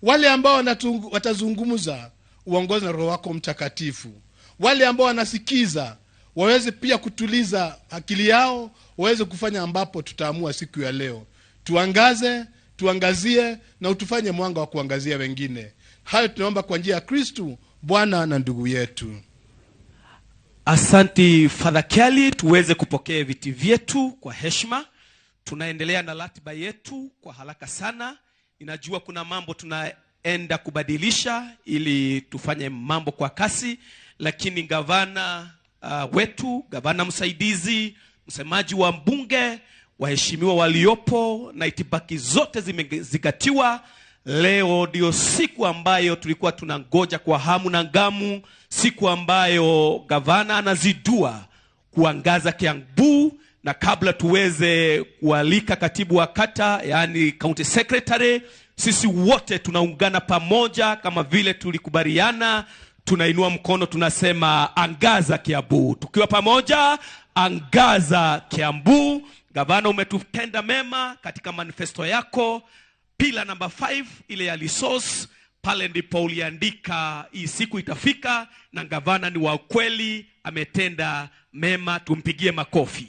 Wale ambao watazungumza, uongoze na Roho wako Mtakatifu. Wale ambao wanasikiza waweze pia kutuliza akili yao, waweze kufanya ambapo tutaamua siku ya leo. Tuangaze, tuangazie na utufanye mwanga wa kuangazia wengine. Hayo tunaomba kwa njia ya Kristu Bwana na ndugu yetu. Asanti Father Kelly, tuweze kupokea viti vyetu kwa heshima. Tunaendelea na ratiba yetu kwa haraka sana. Ninajua kuna mambo tunaenda kubadilisha ili tufanye mambo kwa kasi, lakini gavana wetu, gavana msaidizi, msemaji wa mbunge, waheshimiwa waliopo na itibaki zote zimezingatiwa. Leo ndio siku ambayo tulikuwa tunangoja kwa hamu na ngamu, siku ambayo gavana anazidua kuangaza Kiambu. Na kabla tuweze kualika katibu wa kata, yani county secretary, sisi wote tunaungana pamoja kama vile tulikubaliana, tunainua mkono tunasema angaza Kiambu. Tukiwa pamoja, angaza Kiambu. Gavana, umetutenda mema katika manifesto yako. Pillar number 5 ile ya resource, pale ndipo uliandika hii siku itafika, na gavana ni wa kweli, ametenda mema, tumpigie makofi.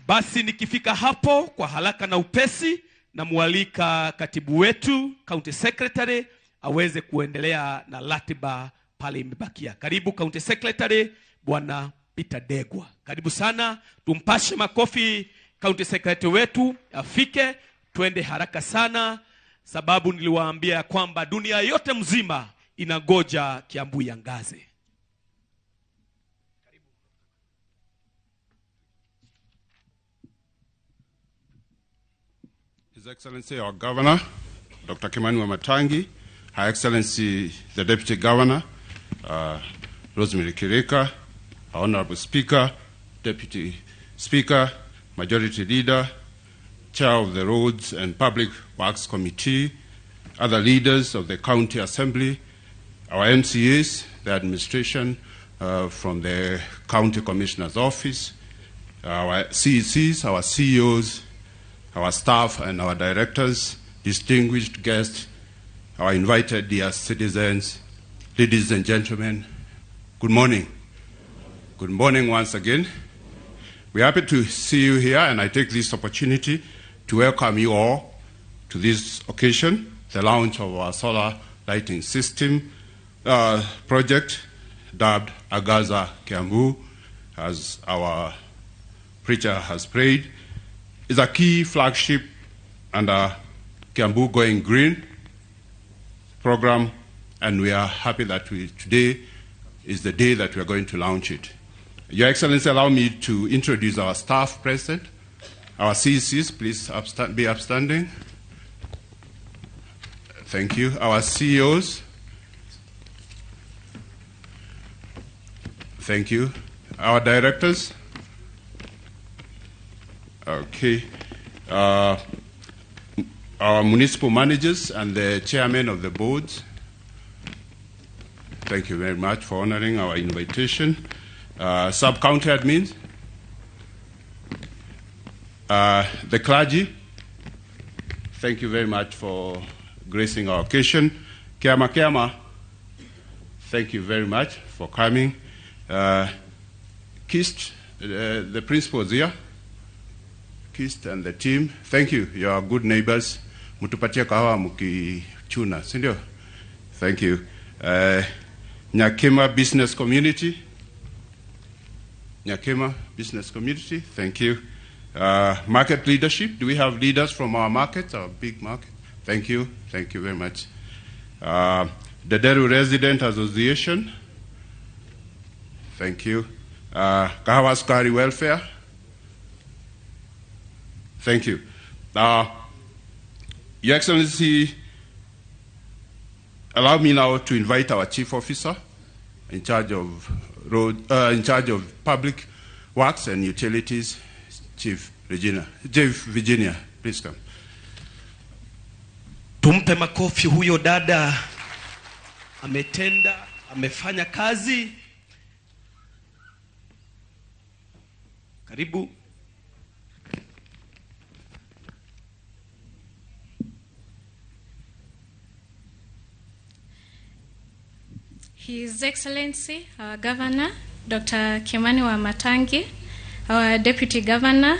Basi nikifika hapo kwa haraka na upesi, namualika katibu wetu county secretary aweze kuendelea na ratiba pale imebakia. Karibu county secretary Bwana Peter Degwa. Karibu sana, tumpashe makofi county secretary wetu afike. Twende haraka sana, sababu niliwaambia kwamba dunia yote mzima inangoja Kiambu iangaze. His Excellency our Governor, Dr. Kimani Wamatangi, Her Excellency the Deputy Governor, Rosemary Kirika, our Honorable Speaker, Deputy Speaker, Majority Leader, Chair of the Roads and Public Works Committee, other leaders of the County Assembly, our MCAs, the administration from the County Commissioner's Office, our CECs, our CEOs, our staff and our directors, distinguished guests, our invited dear citizens, ladies and gentlemen, good morning. Good morning once again. We're happy to see you here, and I take this opportunity to welcome you all to this occasion, the launch of our solar lighting system project dubbed Angaza Kiambu, as our preacher has prayed, is a key flagship under Kiambu Going Green program, and we are happy that today is the day that we are going to launch it. Your Excellency, allow me to introduce our staff present, our CECs, please be upstanding. Thank you. Our CEOs, thank you. Our directors, okay. Our municipal managers and the chairman of the boards, thank you very much for honoring our invitation. Sub-county admins, the clergy, thank you very much for gracing our occasion. Kiama Kiama, thank you very much for coming. Kist, the principals here, Kist and the team, thank you. You are good neighbors. Mutupatie kahawa mukichuna, si ndio? Thank you. Nyakema Business Community. Nyakema Business Community, thank you. Market leadership, do we have leaders from our market, our big market? Thank you, thank you very much. The Deru Resident Association, thank you. Kahawa Sukari Welfare, thank you. Your Excellency, allow me now to invite our Chief Officer in charge of road, in charge of Public Works and Utilities, Chief Regina. Chief Virginia, please come. Tumpe makofi huyo dada, ametenda, amefanya kazi. Karibu. His Excellency, our Governor, Dr. Kimani Wamatangi, our Deputy Governor,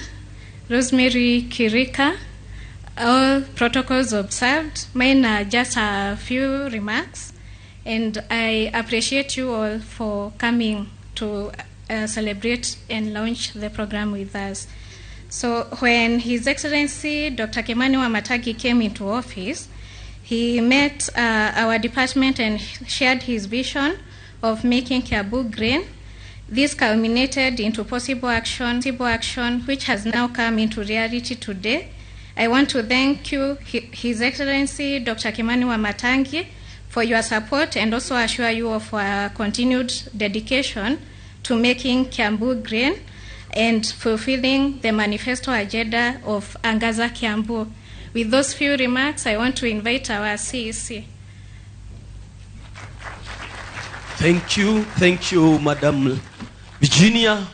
Rosemary Kirika, all protocols observed. Mine are just a few remarks, and I appreciate you all for coming to celebrate and launch the program with us. So when His Excellency Dr. Kimani Wamatangi came into office, he met our department and shared his vision of making Kiambu green. This culminated into possible action, which has now come into reality today. I want to thank you, His Excellency Dr. Kimani Wamatangi, for your support and also assure you of our continued dedication to making Kiambu green and fulfilling the manifesto agenda of Angaza Kiambu. With those few remarks, I want to invite our CEC. Thank you, Madam Virginia.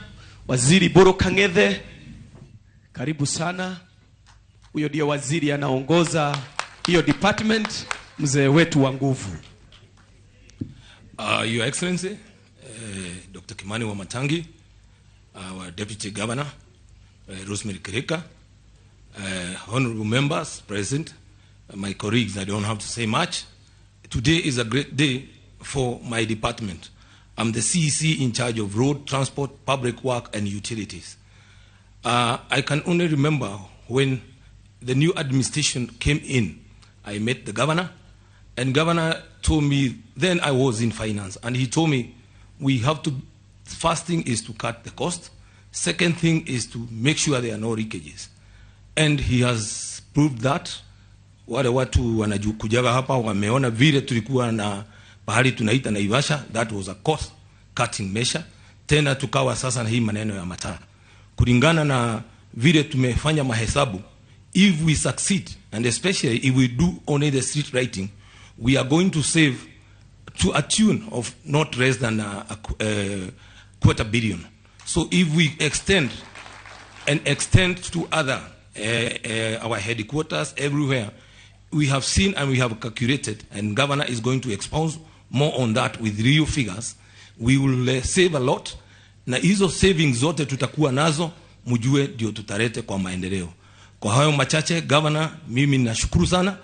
Waziri Mburu Kang'ethe, karibu sana. Huyo ndio waziri anaongoza hiyo department, mzee wetu wa nguvu. Your Excellency, Dr. Kimani Wamatangi, our Deputy Governor, Rosemary Kirika, honorable members present, my colleagues, I don't have to say much. Today is a great day for my department. I'm the CEC in charge of road, transport, public work, and utilities. I can only remember when the new administration came in, I met the governor, and governor told me, then I was in finance, and he told me, we have to, first thing is to cut the cost, second thing is to make sure there are no leakages. And he has proved that. Wale watu wanakujaga hapa wameona vile tulikuwa na pahali tunaita Naivasha, that was a cost cutting measure. Tena tukawa sasa na hii maneno ya mataa. Kulingana na vile tumefanya mahesabu, if we succeed, and especially if we do only the street lighting, we are going to save to a tune of not less than a quarter billion. So if we extend and extend to other our headquarters everywhere, we have seen and we have calculated, and governor is going to expound more on that with real figures. We will save a lot, na hizo savings zote tutakuwa nazo, mjue ndio tutalete kwa maendeleo. Kwa hayo machache, governor, mimi nashukuru sana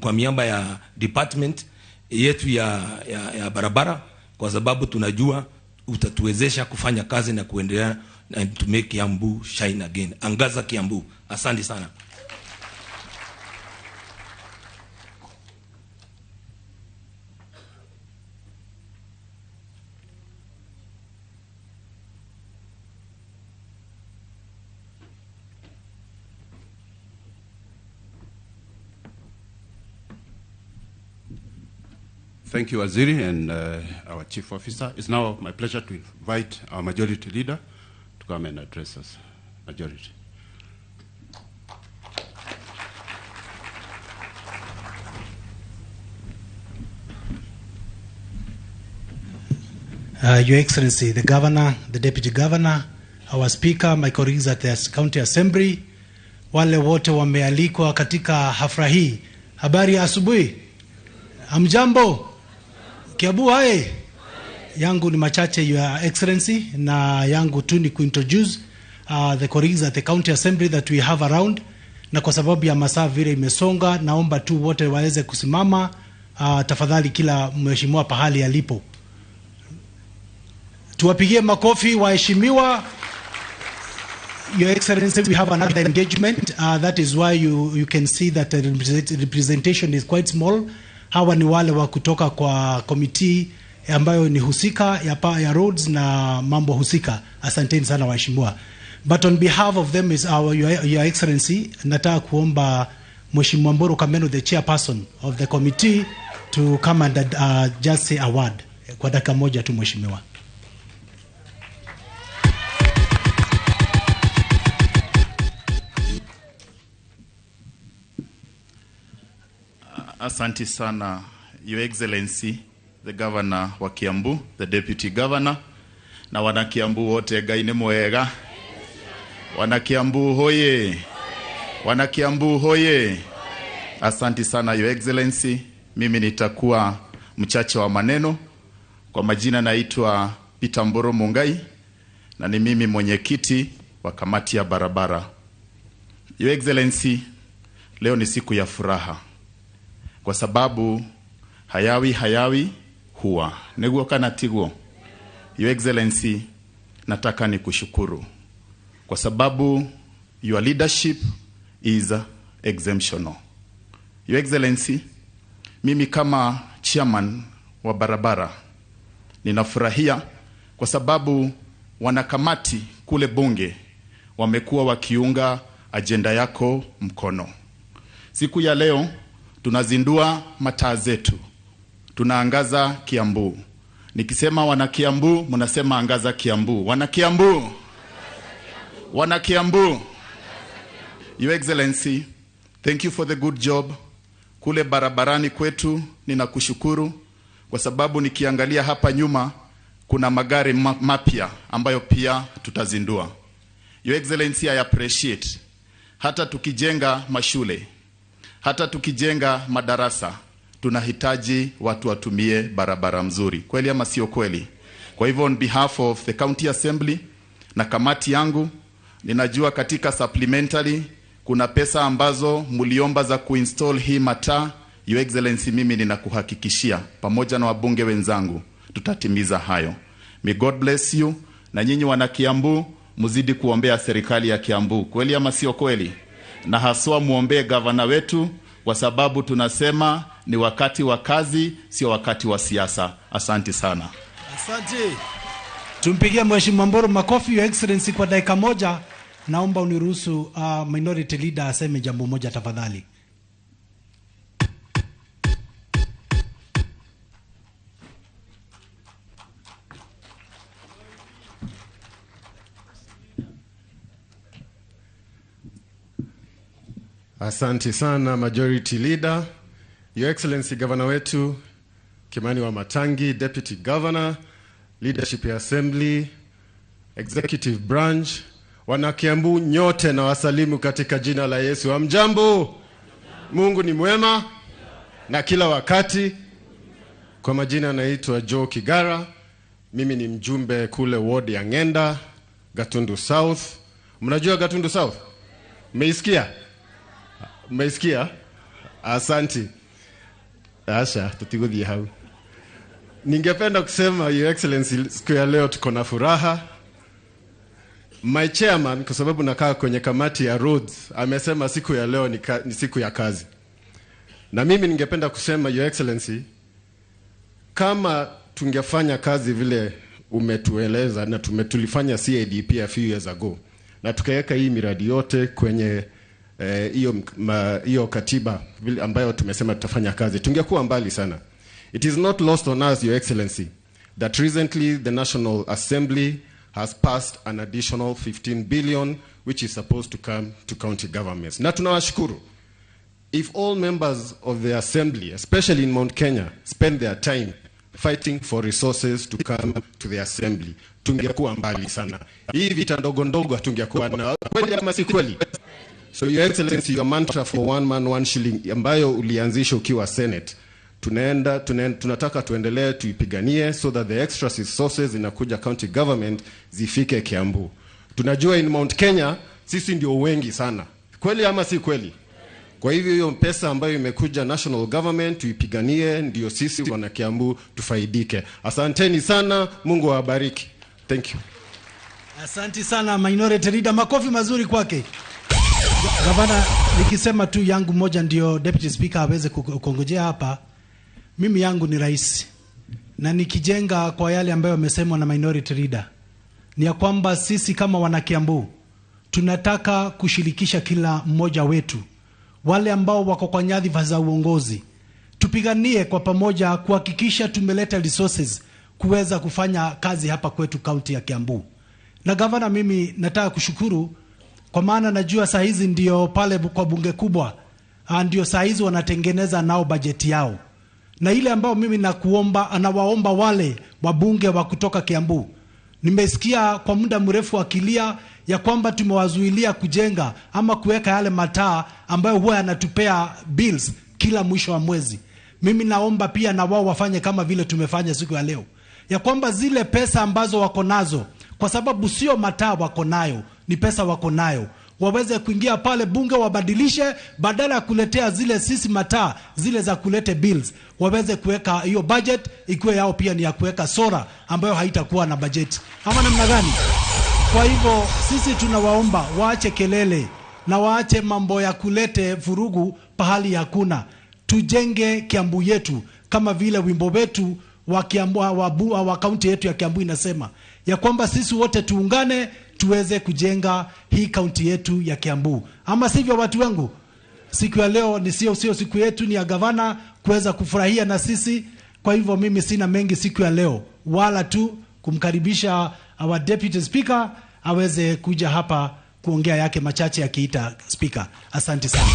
kwa miamba ya department yetu ya barabara, kwa sababu tunajua utatuwezesha kufanya kazi na kuendelea and to make Kiambu shine again. Angaza Kiambu. Asante sana. Thank you, Waziri, and our Chief Officer. It's now my pleasure to invite our Majority Leader to come and address us. Majority. Your Excellency, the Governor, the Deputy Governor, our Speaker, my colleagues at the County Assembly, wale wote wamealikwa katika hafla hii. Habari ya asubuhi. Hamjambo? Kiambu hae. Yangu ni machache, Your Excellency, na yangu tu ni kuintroduce the colleagues at the County Assembly that we have around, na kwa sababu ya masaa vile imesonga, naomba tu wote waweze kusimama, tafadhali kila mheshimiwa pahali alipo. Tuwapigie makofi waheshimiwa. Your Excellency, we have another engagement. That is why you can see that the representation is quite small. Hawa ni wale wa kutoka kwa committee ambayo ni husika ya roads na mambo husika. Asanteni sana waheshimiwa. But on behalf of them is our Your Excellency, nataka kuomba Mheshimiwa Mburu Kameno, the chairperson of the committee, to come and just say a word. Kwa dakika moja tu mheshimiwa. Asante sana, Your Excellency, the Governor wa Kiambu, the Deputy Governor, na wana Kiambu wote, Ngai nĩ mwega. Wana Kiambu hoye. Wana Kiambu hoye. Asante sana, Your Excellency. Mimi nitakuwa mchache wa maneno Kwa majina naitwa Peter Mboro Mungai na ni mimi mwenyekiti wa kamati ya barabara. Your Excellency, leo ni siku ya furaha kwa sababu hayawi hayawi huwa niguo kana tiguo. Your Excellency, nataka nikushukuru kwa sababu your leadership is exemptional. Your Excellency, mimi kama chairman wa barabara ninafurahia kwa sababu wanakamati kule bunge wamekuwa wakiunga ajenda yako mkono. Siku ya leo tunazindua mataa zetu, tunaangaza Kiambu. Nikisema wana Kiambu, mnasema angaza Kiambu. Wana Kiambu, wana Kiambu. Your Excellency, thank you for the good job. Kule barabarani kwetu ninakushukuru kwa sababu nikiangalia hapa nyuma kuna magari mapya ambayo pia tutazindua. Your Excellency, I appreciate. Hata tukijenga mashule, hata tukijenga madarasa, tunahitaji watu watumie barabara mzuri. Kweli ama sio kweli? Kwa hivyo on behalf of the County Assembly na kamati yangu, ninajua katika supplementary kuna pesa ambazo mliomba za kuinstall hii mataa. Your Excellency, mimi ninakuhakikishia pamoja na wabunge wenzangu tutatimiza hayo. May God bless you. Na nyinyi wana Kiambu mzidi kuombea serikali ya Kiambu. Kweli ama sio kweli? Na haswa muombee gavana wetu kwa sababu tunasema ni wakati wa kazi, sio wakati wa siasa. Asante sana. Asante. Tumpigie Mheshimiwa Mboro makofi. Your Excellency, kwa dakika moja naomba uniruhusu minority leader aseme jambo moja tafadhali. Asante sana Majority Leader. Your Excellency, Governor wetu Kimani Wamatangi, Deputy Governor, Leadership ya Assembly, Executive Branch, wana Kiambu nyote na wasalimu katika jina la Yesu. Hamjambo? Mungu ni mwema na kila wakati. Kwa majina naitwa Joe Kigara. Mimi ni mjumbe kule ward ya Ngenda, Gatundu South. Mnajua Gatundu South? Mmeisikia? Mmeisikia? Asanti. Asha, tutiguthie hau. Ningependa kusema Your Excellency, siku ya leo tuko na furaha. My chairman, kwa sababu nakaa kwenye kamati ya roads, amesema siku ya leo ni siku ya kazi. Na mimi ningependa kusema Your Excellency, kama tungefanya kazi vile umetueleza na tulifanya CADP a few years ago, na tukaweka hii miradi yote kwenye hiyo katiba ambayo tumesema tutafanya kazi, tungekuwa mbali sana. It is not lost on us, Your Excellency, that recently the National Assembly has passed an additional 15 billion which is supposed to come to county governments. Na tunawashukuru. If all members of the assembly, especially in Mount Kenya, spend their time fighting for resources to come to the assembly, tungekuwa mbali sana. Hii vita ndogo ndogo tungekuwa na kweli ama si kweli? So Your Excellency, your mantra for one man one shilling ambayo ulianzisha ukiwa Senate, tunataka tuendelee tuipiganie so that the extra resources inakuja county government zifike Kiambu. Tunajua in Mount Kenya sisi ndio wengi sana. Kweli ama si kweli? Kwa hivyo hiyo pesa ambayo imekuja national government tuipiganie ndio sisi wana Kiambu tufaidike. Asanteni sana, Mungu awabariki. Thank you. Asante sana Minority Leader, makofi mazuri kwake. Gavana, nikisema tu yangu moja ndio Deputy Speaker aweze kuongojea hapa. Mimi yangu ni rais, na nikijenga kwa yale ambayo yamesemwa na Minority Leader ni ya kwamba sisi kama wana Kiambu tunataka kushirikisha kila mmoja wetu, wale ambao wako kwa nyadhifa za uongozi, tupiganie kwa pamoja kuhakikisha tumeleta resources kuweza kufanya kazi hapa kwetu kaunti ya Kiambu. Na gavana, mimi nataka kushukuru kwa maana najua saa hizi ndio pale kwa bunge kubwa ndio saa hizi wanatengeneza nao bajeti yao. Na ile ambao mimi nakuomba, anawaomba wale wabunge wa kutoka Kiambu, nimesikia kwa muda mrefu akilia ya kwamba tumewazuilia kujenga ama kuweka yale mataa ambayo huwa yanatupea bills kila mwisho wa mwezi. Mimi naomba pia na wao wafanye kama vile tumefanya siku ya leo. ya kwamba zile pesa ambazo wako nazo, kwa sababu sio mataa wako nayo, ni pesa wako nayo, waweze kuingia pale bunge wabadilishe, badala ya kuletea zile sisi mataa zile za kulete bills, waweze kuweka hiyo budget ikiwe yao pia ni ya kuweka solar ambayo haitakuwa na bajeti ama namna gani? Kwa hivyo sisi tunawaomba waache kelele na waache mambo ya kulete vurugu pahali hakuna. Tujenge Kiambu yetu kama vile wimbo wetu wa Kiambu, wa kaunti yetu ya Kiambu inasema ya kwamba sisi wote tuungane tuweze kujenga hii kaunti yetu ya Kiambu. Ama sivyo, watu wangu? Siku ya leo ni sio siku yetu, ni ya gavana kuweza kufurahia na sisi. Kwa hivyo mimi sina mengi siku ya leo, wala tu kumkaribisha our deputy speaker aweze kuja hapa kuongea yake machache akiita speaker. Asante sana.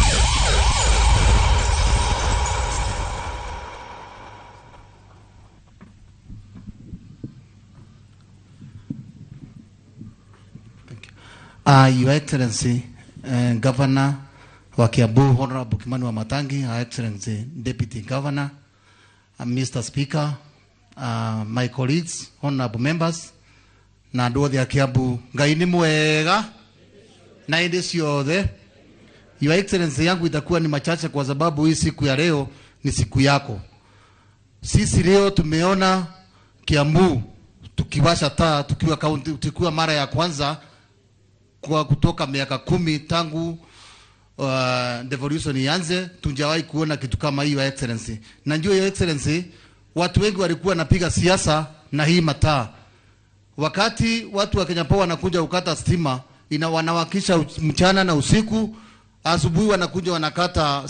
Your Excellency, Governor wa Kiambu, Honorable Kimani Wamatangi, Her Excellency Deputy Governor, Mr. Speaker, my colleagues, honorable members, na andũ othe a Kiambu, Ngai nĩ mwega na hĩndĩ ciothe. Your Excellency, yangu itakuwa ni machache kwa sababu hii siku ya leo ni siku yako. Sisi leo tumeona Kiambu tukiwasha taa tukiwa county, tukiwa mara ya kwanza kwa kutoka miaka 10 tangu devolution ianze, tujawahi kuona kitu kama hii, Your Excellency. Na njoo Your Excellency, watu wengi walikuwa napiga siasa na hii mataa. Wakati watu wa Kenya Power wanakuja kukata stima, ina wanawakisha mchana na usiku, asubuhi wanakuja wanakata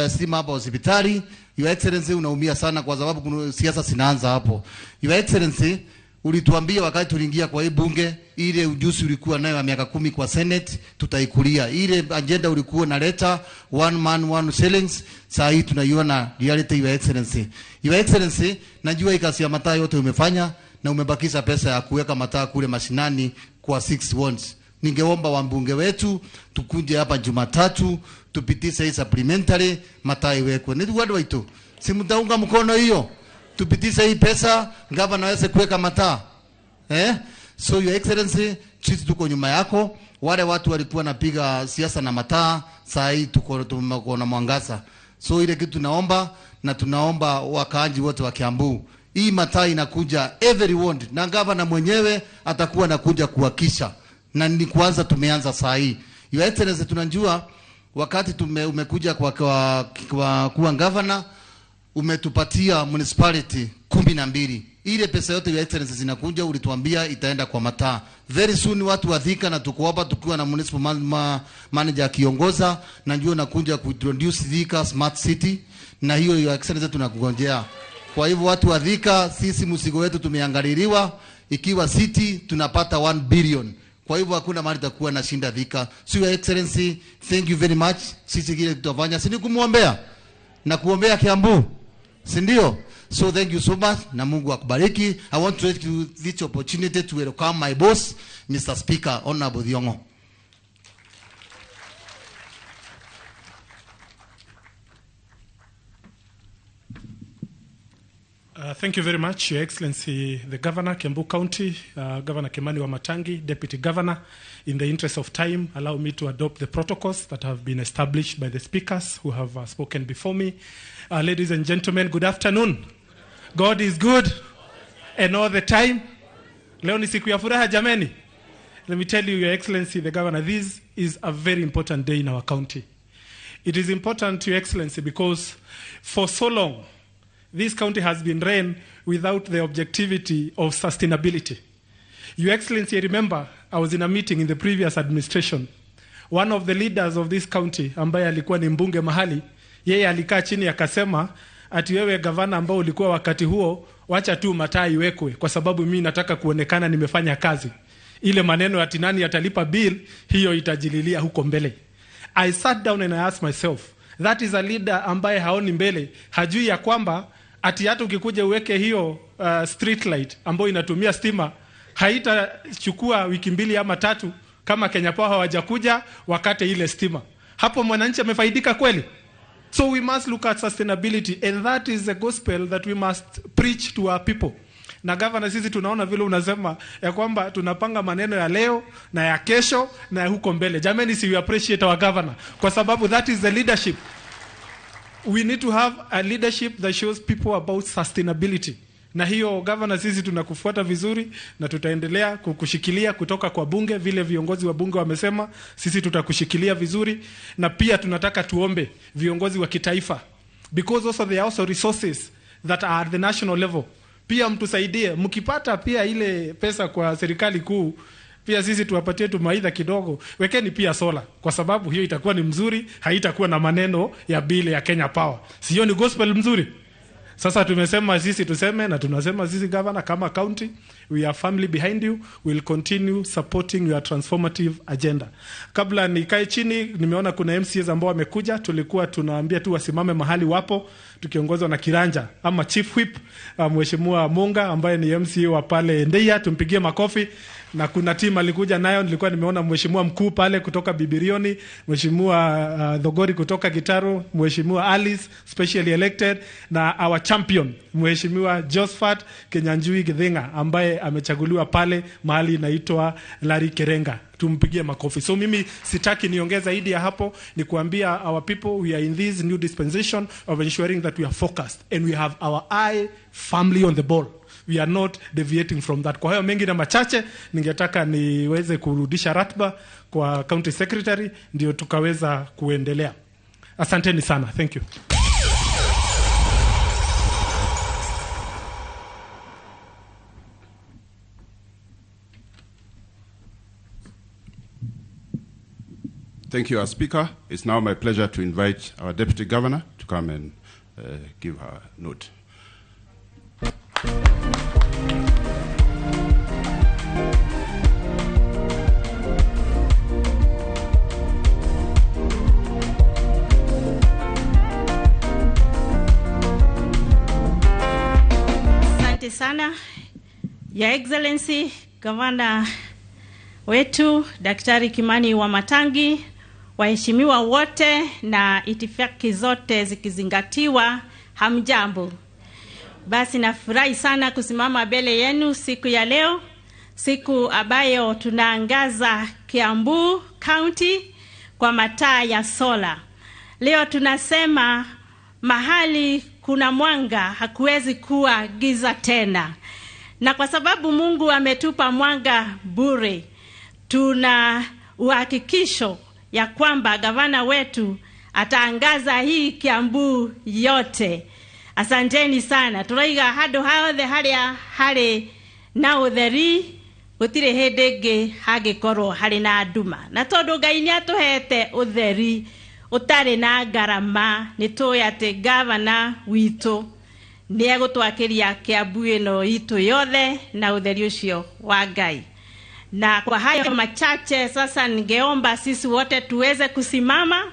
stima hapa hospitali. Your Excellency, unaumia sana kwa sababu kuna siasa zinaanza hapo. Your Excellency, ulituambia wakati tuliingia kwa hii bunge, ile ujuzi ulikuwa nayo ya miaka 10 kwa Senate tutaikulia. Ile agenda ulikuwa unaleta one man one shillings, saa hii tunaiona reality, Your Excellency. Your Excellency, najua hii kazi ya mataa yote umefanya na umebakisha pesa ya kuweka mataa kule mashinani kwa 6 wards. Ningeomba wambunge wetu tukuje hapa Jumatatu tupitishe hii supplementary mataa iwekwe. Ni wadu wetu, si mtaunga mkono hiyo? Tupitishe hii pesa, gavana aweze kuweka mataa. So Your Excellency, sisi tuko nyuma yako. Wale watu walikuwa napiga siasa na mataa, saa hii tuko na mwangaza. So ile kitu tunaomba, na tunaomba wakaaji wote wa Kiambu, hii mataa inakuja every ward, na gavana mwenyewe atakuwa anakuja kuhakisha. Na ni kwanza tumeanza saa hii. Your Excellency, tunajua wakati umekuja kwa kuwa governor, umetupatia municipality 12. Ile pesa yote Your Excellency zinakuja, ulituambia itaenda kwa mataa. Very soon watu wa Thika, na tuko hapa tukiwa na municipal manager akiongoza, na njoo nakuja kuintroduce Thika Smart City, na hiyo Your Excellency tunakungojea. Kwa hivyo watu wa Thika, sisi msigo wetu tumeangaliliwa, ikiwa city tunapata 1 billion. Kwa hivyo hakuna mahali takuwa na shinda Thika. So Your Excellency, thank you very much. Sisi kile tutafanya si ni kumuombea na kuombea Kiambu, si ndio? So thank you so much, na Mungu akubariki. I want to take this opportunity to welcome my boss, Mr. Speaker, Honorable Thiongo. Thank you very much, Your Excellency, the Governor, Kiambu County, Governor Kimani Wamatangi, Deputy Governor. In the interest of time, allow me to adopt the protocols that have been established by the speakers who have spoken before me. Ladies and gentlemen, good afternoon. God is good and all the time. Leo ni siku ya furaha jameni. Let me tell you, Your Excellency, the Governor, this is a very important day in our county. It is important, Your Excellency, because for so long, this county has been run without the objectivity of sustainability. Your Excellency, I remember I was in a meeting in the previous administration. One of the leaders of this county, ambaye alikuwa ni mbunge mahali, yeye alikaa chini akasema, ati wewe gavana ambao ulikuwa wakati huo, wacha tu mataa iwekwe kwa sababu mimi nataka kuonekana nimefanya kazi. Ile maneno ati nani atalipa bill, hiyo itajililia huko mbele. I sat down and I asked myself, that is a leader ambaye haoni mbele, hajui ya kwamba ati hata ukikuja uweke hiyo street light ambayo inatumia stima, haitachukua wiki 2 ama 3 kama Kenya Power hawajakuja wakate ile stima. Hapo mwananchi amefaidika kweli? So we must look at sustainability, and that is the gospel that we must preach to our people. Na gavana, sisi tunaona vile unasema ya kwamba tunapanga maneno ya leo na ya kesho na ya huko mbele. Jamani, si we appreciate our governor, kwa sababu that is the leadership. We need to have a leadership that shows people about sustainability. Na hiyo governor, sisi tunakufuata vizuri na tutaendelea kukushikilia kutoka kwa bunge, vile viongozi wa bunge wamesema, sisi tutakushikilia vizuri. Na pia tunataka tuombe viongozi wa kitaifa, because also there are also resources that are at the national level. Pia mtusaidie, mkipata pia ile pesa kwa serikali kuu, pia sisi tuwapatie tumaidha kidogo, wekeni pia sola, kwa sababu hiyo itakuwa ni mzuri, haitakuwa na maneno ya bili ya Kenya Power. Sio ni gospel mzuri? Sasa tumesema sisi tuseme, na tunasema sisi governor kama county, we are firmly behind you, we will continue supporting your transformative agenda. Kabla nikae chini, nimeona kuna MCAs ambao wamekuja, tulikuwa tunaambia tu wasimame mahali wapo, tukiongozwa na Kiranja ama Chief Whip, Mheshimiwa Munga ambaye ni MCA wa pale Ndeia, tumpigie makofi. Na kuna team alikuja nayo, nilikuwa nimeona Mheshimiwa mkuu pale kutoka Bibirioni, Mheshimiwa Dhogori kutoka Gitaru, Mheshimiwa Alice specially elected, na our champion Mheshimiwa Josephat Kenyanjui Githinga ambaye amechaguliwa pale mahali inaitwa Larry Kerenga. Tumpigie makofi. So mimi sitaki niongee zaidi ya hapo, ni kuambia our people we are in this new dispensation of ensuring that we are focused and we have our eye firmly on the ball. We are not deviating from that. Kwa hayo mengi na machache, ningetaka niweze kurudisha ratiba kwa county secretary ndio tukaweza kuendelea. Asanteni sana. Thank you. Thank you, our Speaker. It's now my pleasure to invite our Deputy Governor to come and give her note. Asante sana, Your Excellency, Governor wetu Daktari Kimani Wamatangi, waheshimiwa wote na itifaki zote zikizingatiwa, hamjambo. Basi nafurahi sana kusimama mbele yenu siku ya leo, siku ambayo tunaangaza Kiambu County kwa mataa ya sola. Leo tunasema mahali kuna mwanga hakuwezi kuwa giza tena. Na kwa sababu Mungu ametupa mwanga bure, tuna uhakikisho ya kwamba gavana wetu ataangaza hii Kiambu yote. Asanteni sana. Turaiga handu hothe haria hari na utheri, gutire hindi ingi hangikorwo hari na nduma. Na tondu Ngai ni atuhete utheri utari na ngarama, ni tui ati gavana witu ni egutwakiria Kiambu ino itu yothe na utheri ucio wa Ngai. Na kwa hayo machache sasa ningeomba sisi wote tuweze kusimama,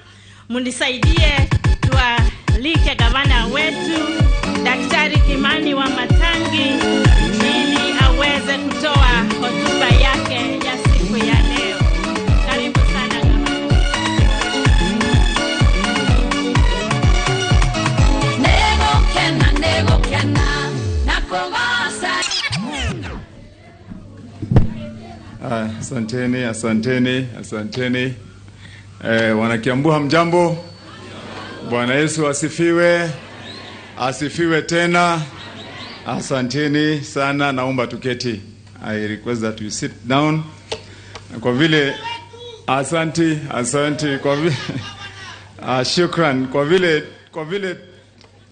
munisaidie tualike gavana wetu Daktari Kimani Wamatangi ili aweze kutoa hotuba yake ya siku ya leo. Karibu sana gavana. Nego kena, nego kena, nakogosa. Asanteni, asanteni, asanteni. Wanakiambu hamjambo? Bwana Yesu asifiwe. Asifiwe tena. Asanteni sana, naomba tuketi. I request that you sit down. Kwa vile asanti, asanti kwa vile shukran kwa vile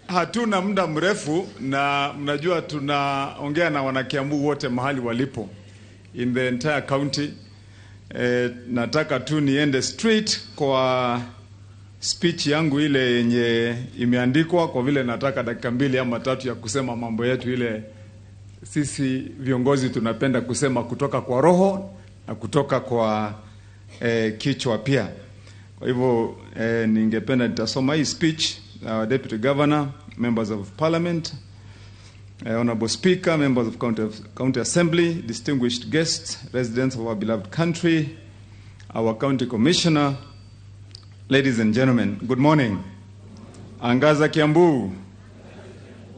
hatuna muda mrefu na mnajua tunaongea na wanakiambu wote mahali walipo in the entire county. Nataka tu niende straight kwa speech yangu ile yenye imeandikwa, kwa vile nataka dakika 2 ama 3 ya kusema mambo yetu ile sisi viongozi tunapenda kusema kutoka kwa roho na kutoka kwa kichwa pia. Kwa hivyo ningependa nitasoma hii speech. Our Deputy Governor, members of Parliament, Honorable Speaker, members of County Assembly, distinguished guests, residents of our beloved country, our County Commissioner, ladies and gentlemen, good morning. Angaza Kiambu.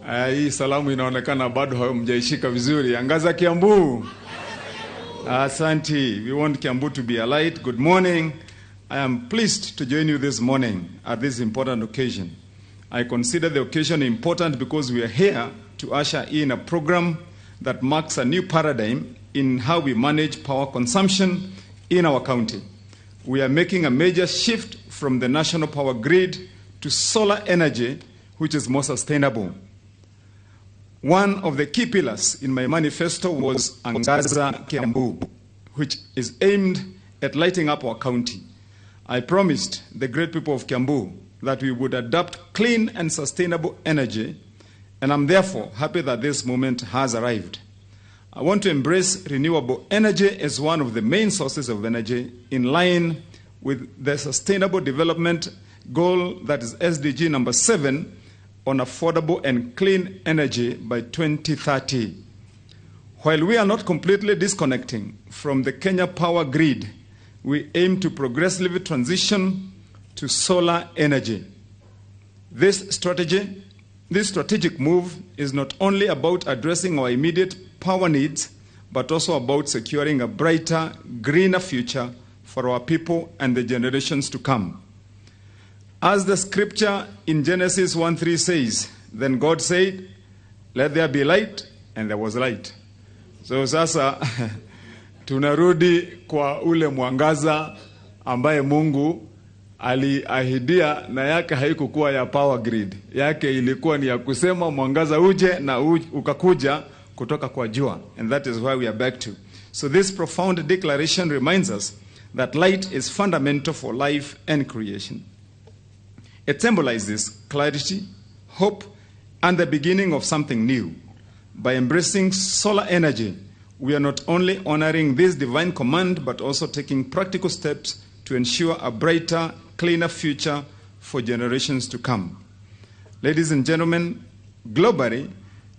Hii salamu inaonekana bado hamjaishika vizuri. Angaza Kiambu. Asante. We want Kiambu to be alight. Good morning. I am pleased to join you this morning at this important occasion. I consider the occasion important because we are here to usher in a program that marks a new paradigm in how we manage power consumption in our county. We are making a major shift from the national power grid to solar energy, which is more sustainable. One of the key pillars in my manifesto was Angaza Kiambu, which is aimed at lighting up our county. I promised the great people of Kiambu that we would adopt clean and sustainable energy, and I'm therefore happy that this moment has arrived. I want to embrace renewable energy as one of the main sources of energy in line with the Sustainable Development Goal, that is SDG number 7, on affordable and clean energy by 2030. While we are not completely disconnecting from the Kenya power grid, we aim to progressively transition to solar energy. This strategic move is not only about addressing our immediate power needs, but also about securing a brighter, greener future for our people and the generations to come. As the scripture in Genesis 1:3 says, then God said, let there be light, and there was light. So sasa tunarudi kwa ule mwangaza ambaye Mungu aliahidia, na yake haikukuwa ya power grid. Yake ilikuwa ni ya kusema mwangaza uje na ukakuja kutoka kwa jua. And that is where we are back to. So this profound declaration reminds us that light is fundamental for life and creation. It symbolizes clarity, hope, and the beginning of something new. By embracing solar energy, we are not only honoring this divine command, but also taking practical steps to ensure a brighter, cleaner future for generations to come. Ladies and gentlemen, globally,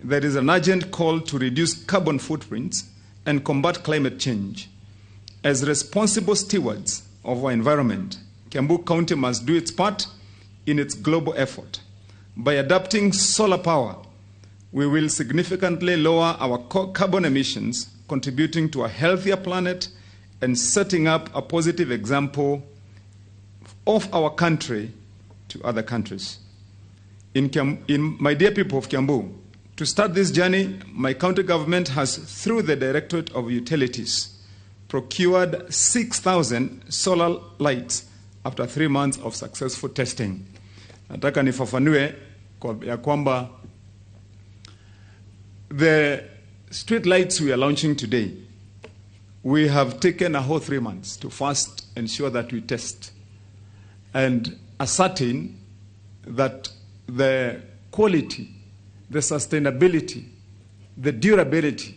there is an urgent call to reduce carbon footprints and combat climate change. As responsible stewards of our environment, Kiambu County must do its part in its global effort. By adopting solar power, we will significantly lower our carbon emissions, contributing to a healthier planet and setting up a positive example of our country to other countries. My dear people of Kiambu, to start this journey, my county government has, through the Directorate of Utilities, procured 6,000 solar lights after 3 months of successful testing. Nataka nifafanue ya kwamba the street lights we are launching today, we have taken a whole 3 months to first ensure that we test and ascertain that the quality, the sustainability, the durability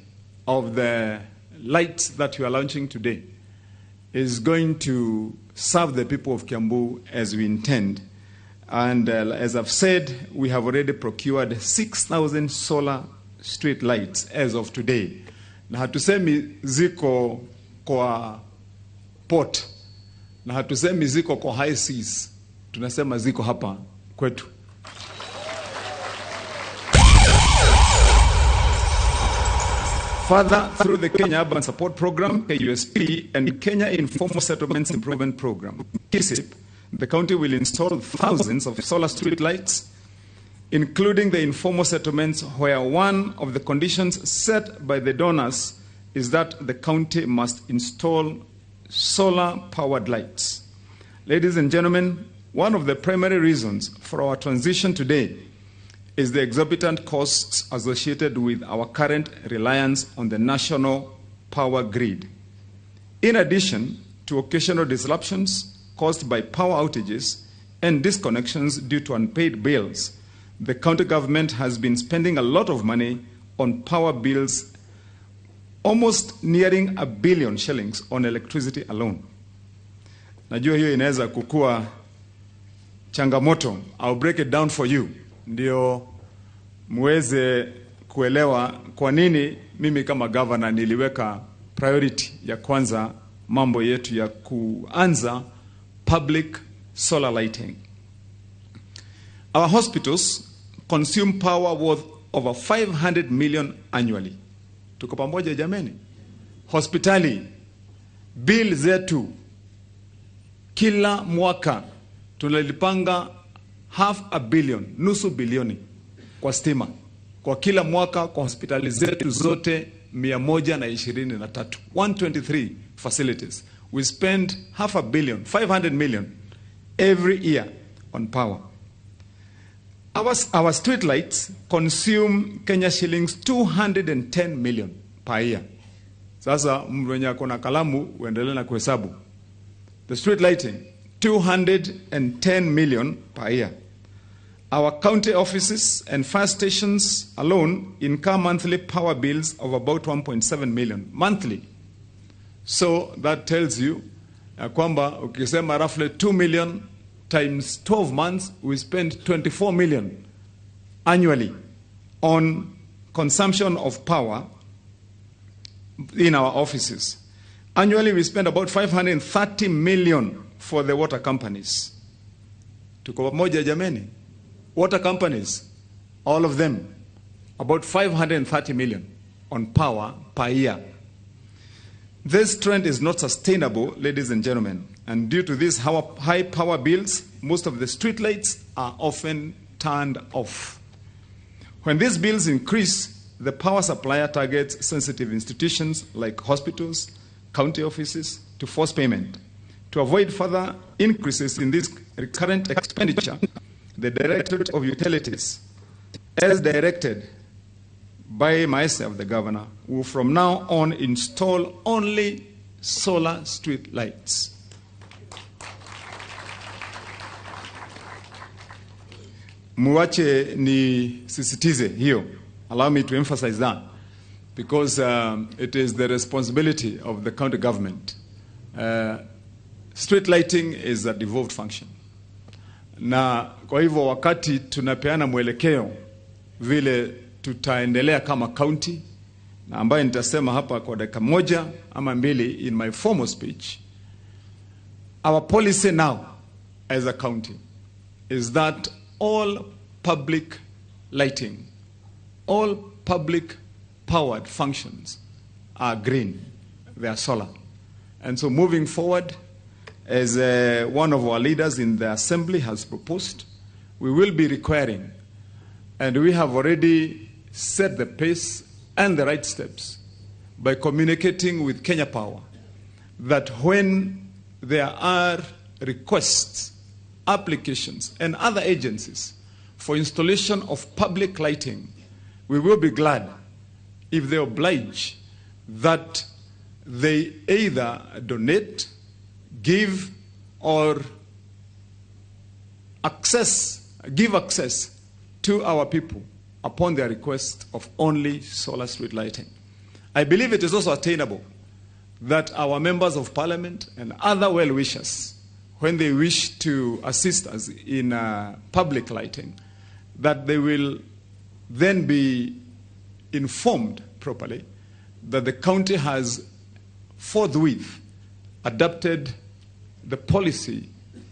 of the lights that we are launching today is going to serve the people of Kiambu as we intend. And as I've said, we have already procured 6,000 solar street lights as of today. Na hatusemi ziko kwa port, na hatusemi ziko kwa high seas, tunasema ziko hapa kwetu. Further, through the Kenya Urban Support Program, KUSP, and Kenya Informal Settlements Improvement Program, KISIP, the county will install thousands of solar street lights, including the informal settlements where one of the conditions set by the donors is that the county must install solar-powered lights. Ladies and gentlemen, one of the primary reasons for our transition today is the exorbitant costs associated with our current reliance on the national power grid. In addition to occasional disruptions caused by power outages and disconnections due to unpaid bills, the county government has been spending a lot of money on power bills, almost nearing 1 billion shillings on electricity alone. Najua hiyo inaweza kukua changamoto. I'll break it down for you ndio muweze kuelewa kwa nini mimi kama governor niliweka priority ya kwanza mambo yetu ya kuanza public solar lighting. Our hospitals consume power worth over 500 million annually. Tuko pamoja jameni? Hospitali bill zetu kila mwaka tunalipanga half a billion, nusu bilioni kwa stima kwa kila mwaka kwa hospitali zetu zote 123, 123 facilities. We spend half a billion, 500 million every year on power. Our street lights consume Kenya shillings 210 million per year. Sasa mwenye ako na kalamu uendelee na kuhesabu. The street lighting, 210 million per year. Our county offices and fire stations alone incur monthly power bills of about 1.7 million monthly. So that tells you kwamba ukisema roughly 2 million times 12 months, we spend 24 million annually on consumption of power in our offices. Annually, we spend about 530 million for the water companies. Tuko pamoja jameni? Water companies, all of them, about 530 million on power per year. This trend is not sustainable, ladies and gentlemen. And due to these high power bills, most of the streetlights are often turned off. When these bills increase, the power supplier targets sensitive institutions like hospitals, county offices, to force payment. To avoid further increases in this recurrent expenditure, the Directorate of Utilities, as directed by myself, the governor, will from now on install only solar street lights. Muache ni sisitize hiyo. Allow me to emphasize that, because it is the responsibility of the county government. Street lighting is a devolved function. Na kwa hivyo wakati tunapeana mwelekeo vile tutaendelea kama county, na ambaye nitasema hapa kwa dakika moja ama mbili in my formal speech, our policy now as a county is that all public lighting, all public powered functions are green, they are solar. And so moving forward, as one of our leaders in the assembly has proposed, we will be requiring, and we have already set the pace and the right steps by communicating with Kenya Power that when there are requests, applications, and other agencies for installation of public lighting, we will be glad if they oblige that they either donate, give, or give access to our people upon their request of only solar street lighting. I believe it is also attainable that our members of parliament and other well-wishers, when they wish to assist us in public lighting, that they will then be informed properly that the county has forthwith adopted the policy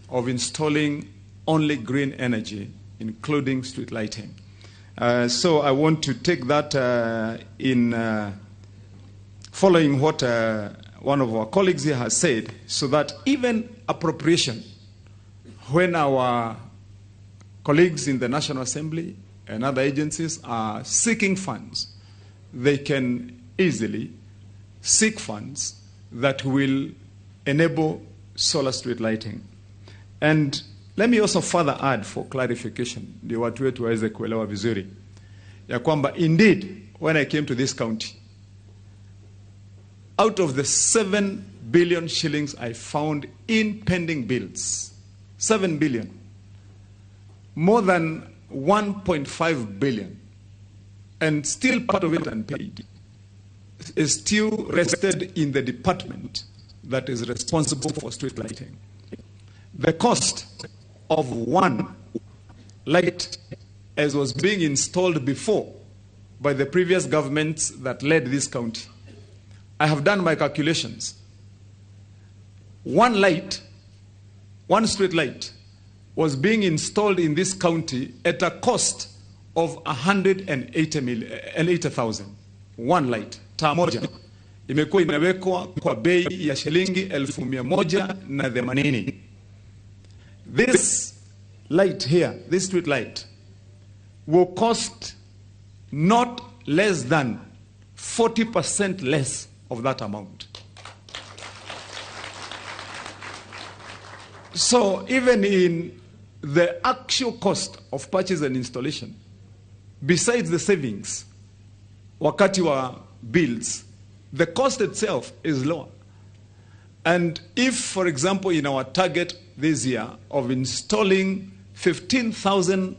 of installing only green energy, including street lighting. So I want to take that in following what one of our colleagues here has said, so that even appropriation, when our colleagues in the National Assembly and other agencies are seeking funds, they can easily seek funds that will enable solar street lighting. And let me also further add for clarification, ndio watu wetu waweze kuelewa vizuri, ya kwamba indeed, when I came to this county, out of the 7 billion shillings I found in pending bills, 7 billion, more than 1.5 billion, and still part of it unpaid, is still rested in the department that is responsible for street lighting. The cost of one light, as was being installed before by the previous governments that led this county, I have done my calculations. One light, one street light, was being installed in this county at a cost of 180,000. One light, taa moja imekuwa inawekwa kwa bei ya shilingi 180,000. This light here, this street light, will cost not less than 40% less of that amount. So even in the actual cost of purchase and installation, besides the savings, wakati wa bills, the cost itself is lower. And if, for example, in our target this year of installing 15,000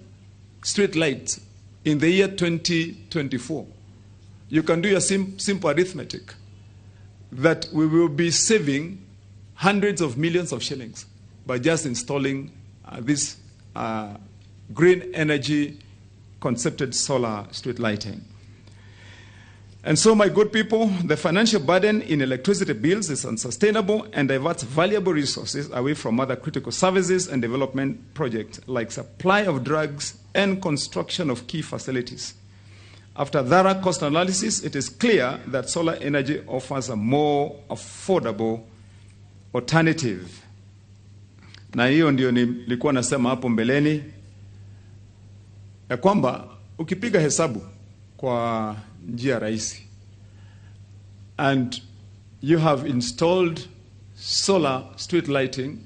street lights in the year 2024, you can do your simple arithmetic that we will be saving hundreds of millions of shillings by just installing this green energy concepted solar street lighting. And so, my good people, the financial burden in electricity bills is unsustainable and diverts valuable resources away from other critical services and development projects like supply of drugs and construction of key facilities. After thorough cost analysis, it is clear that solar energy offers a more affordable alternative. Na hiyo ndio nilikuwa nasema hapo mbeleni ya kwamba ukipiga hesabu kwa njia rahisi and you have installed solar street lighting,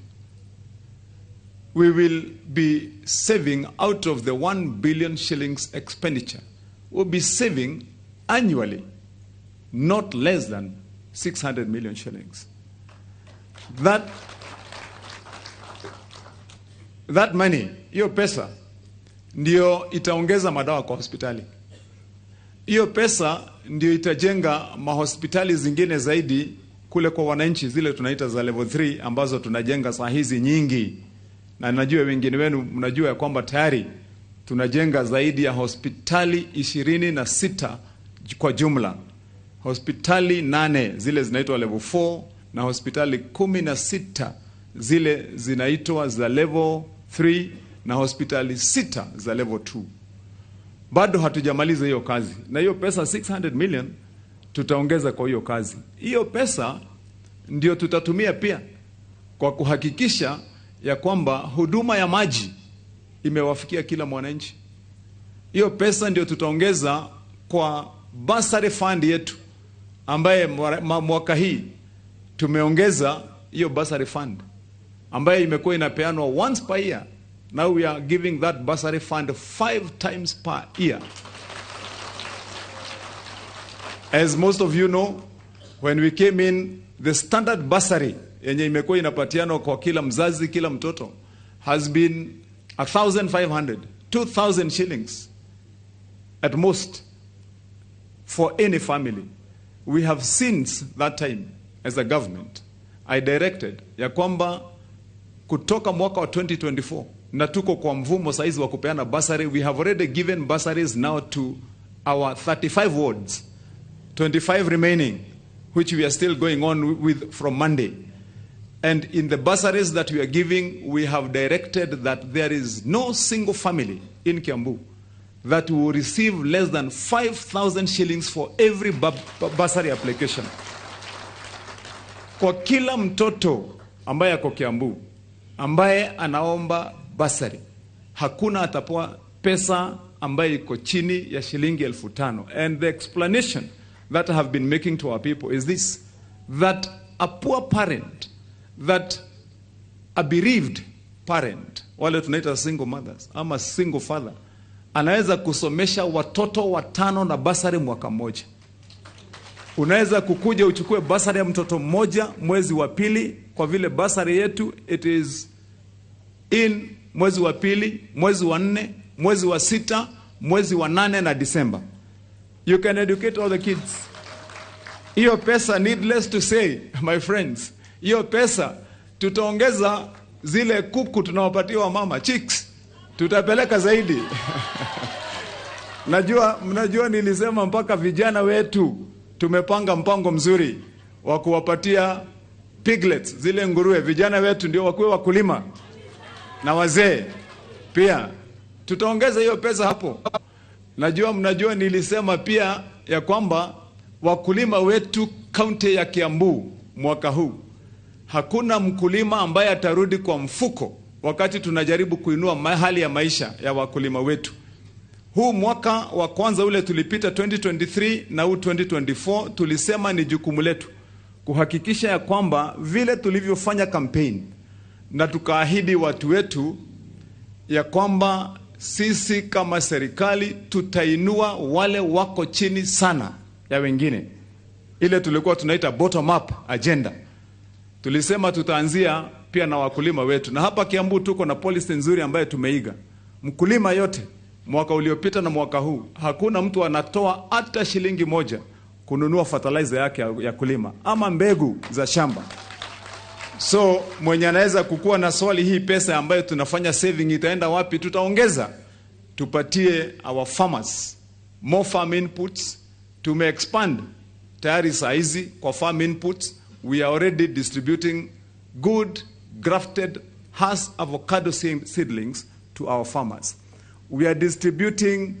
we will be saving out of the 1 billion shillings expenditure. We'll be saving annually not less than 600 million shillings. That money, hiyo pesa ndio itaongeza madawa kwa hospitali. Hiyo pesa ndio itajenga mahospitali zingine zaidi kule kwa wananchi, zile tunaita za level 3 ambazo tunajenga saa hizi nyingi. Na najua wengine wenu mnajua ya kwamba tayari tunajenga zaidi ya hospitali 26 kwa jumla. Hospitali 8 zile zinaitwa level 4 na hospitali 16 zile zinaitwa za level 3 na hospitali 6 za level 2. Bado hatujamaliza hiyo kazi. Na hiyo pesa 600 million tutaongeza kwa hiyo kazi. Hiyo pesa ndio tutatumia pia kwa kuhakikisha ya kwamba huduma ya maji imewafikia kila mwananchi. Hiyo pesa ndio tutaongeza kwa bursary fund yetu ambaye mwaka hii tumeongeza hiyo bursary fund ambaye imekuwa inapeanwa once per year. Now we are giving that bursary fund 5 times per year. As most of you know, when we came in, the standard bursary yenye imekuwa inapatianwa kwa kila mzazi, kila mtoto has been 1,500, 2,000 shillings at most for any family. We have since that time as a government, I directed ya kwamba kutoka mwaka wa 2024 na tuko kwa mvumo saizi wa kupeana bursary. We have already given bursaries now to our 35 wards, 25 remaining, which we are still going on with from Monday. And in the bursaries that we are giving, we have directed that there is no single family in Kiambu that will receive less than 5,000 shillings for every bursary application. Kwa kila mtoto ambaye ako Kiambu, ambaye anaomba bursary, hakuna atapewa pesa ambaye iko chini ya shilingi 5,000. And the explanation that I have been making to our people is this, that a poor parent, that a bereaved parent, wale tunaita single mothers ama single father, anaweza kusomesha watoto 5 na basari mwaka mmoja. Unaweza kukuja uchukue basari ya mtoto mmoja mwezi wa pili, kwa vile basari yetu it is in mwezi wa pili, mwezi wa 4, mwezi wa 6, mwezi wa 8 na December. You can educate all the kids. Hiyo pesa, needless to say, my friends, hiyo pesa tutaongeza zile kuku tunawapatia mama, chicks, tutapeleka zaidi. Mnajua nilisema mpaka vijana wetu tumepanga mpango mzuri wa kuwapatia piglets, zile nguruwe. Vijana wetu ndio wakuwe wakulima na wazee pia. Tutaongeza hiyo pesa hapo. Najua mnajua nilisema pia ya kwamba wakulima wetu kaunti ya Kiambu mwaka huu hakuna mkulima ambaye atarudi kwa mfuko wakati tunajaribu kuinua hali ya maisha ya wakulima wetu. Huu mwaka wa kwanza ule tulipita 2023 na huu 2024, tulisema ni jukumu letu kuhakikisha ya kwamba vile tulivyofanya campaign na tukaahidi watu wetu ya kwamba sisi kama serikali tutainua wale wako chini sana ya wengine, ile tulikuwa tunaita bottom up agenda. Tulisema tutaanzia pia na wakulima wetu, na hapa Kiambu tuko na policy nzuri ambayo tumeiga. Mkulima yote mwaka uliopita na mwaka huu, hakuna mtu anatoa hata shilingi moja kununua fertilizer yake ya kulima ama mbegu za shamba. So mwenye anaweza kukua na swali, hii pesa ambayo tunafanya saving itaenda wapi? Tutaongeza, tupatie our farmers more farm inputs. Tume expand tayari saa hizi kwa farm inputs, we are already distributing good grafted Hass avocado seedlings to our farmers. We are distributing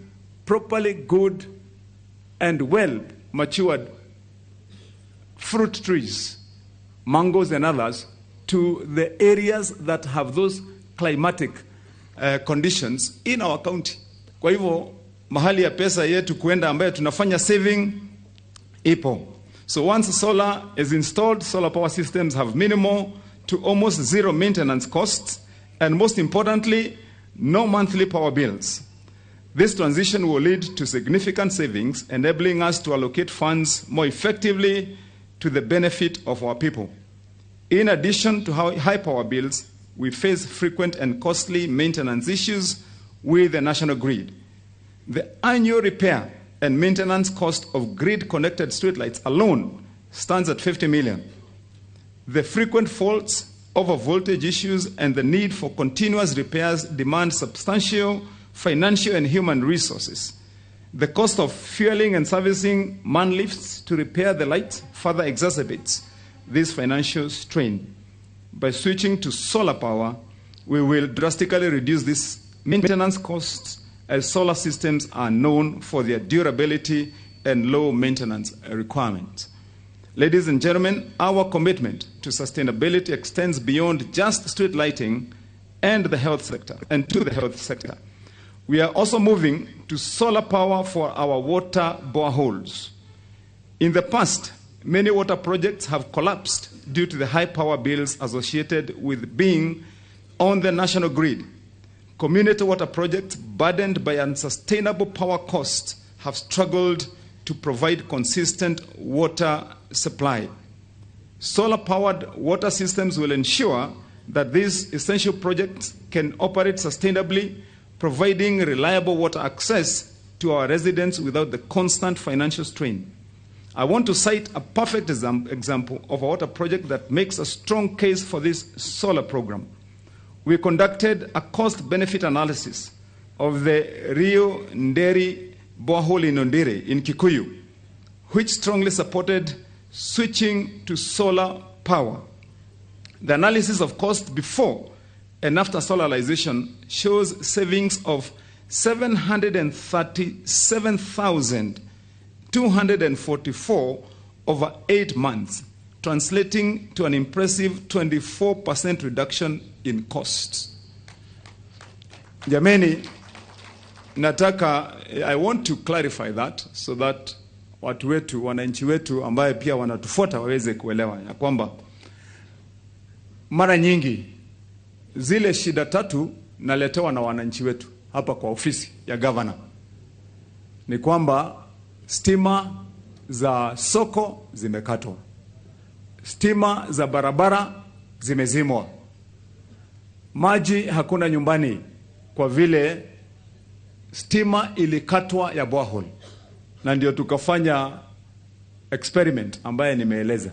properly good and well matured fruit trees, mangoes and others, to the areas that have those climatic conditions in our county. Kwa hivyo mahali ya pesa yetu kuenda ambayo tunafanya saving ipo. So once solar is installed, solar power systems have minimal to almost zero maintenance costs, and most importantly, no monthly power bills. This transition will lead to significant savings, enabling us to allocate funds more effectively to the benefit of our people. In addition to high power bills, we face frequent and costly maintenance issues with the national grid. The annual repair and maintenance cost of grid-connected streetlights alone stands at 50 million. The frequent faults, over-voltage issues, and the need for continuous repairs demand substantial financial and human resources. The cost of fueling and servicing man lifts to repair the lights further exacerbates this financial strain. By switching to solar power, we will drastically reduce these maintenance costs, as solar systems are known for their durability and low maintenance requirements. Ladies and gentlemen, our commitment to sustainability extends beyond just street lighting and the health sector, and to the health sector. We are also moving to solar power for our water boreholes. In the past, many water projects have collapsed due to the high power bills associated with being on the national grid. Community water projects burdened by unsustainable power costs have struggled to provide consistent water supply. Solar-powered water systems will ensure that these essential projects can operate sustainably, providing reliable water access to our residents without the constant financial strain. I want to cite a perfect example of a water project that makes a strong case for this solar program. We conducted a cost-benefit analysis of the Rio Nderi borehole in Ondiri in Kikuyu, which strongly supported switching to solar power. The analysis of cost before and after solarization shows savings of 737,244 over 8 months, translating to an impressive 24% reduction in costs. Jameni, nataka, I want to clarify that so that watu wetu, wananchi wetu ambaye pia wanatufuata waweze kuelewa ya kwamba mara nyingi zile shida tatu naletewa na wananchi wetu hapa kwa ofisi ya governor ni kwamba stima za soko zimekatwa, stima za barabara zimezimwa, maji hakuna nyumbani kwa vile stima ilikatwa ya borehole, na ndio tukafanya experiment ambaye nimeeleza,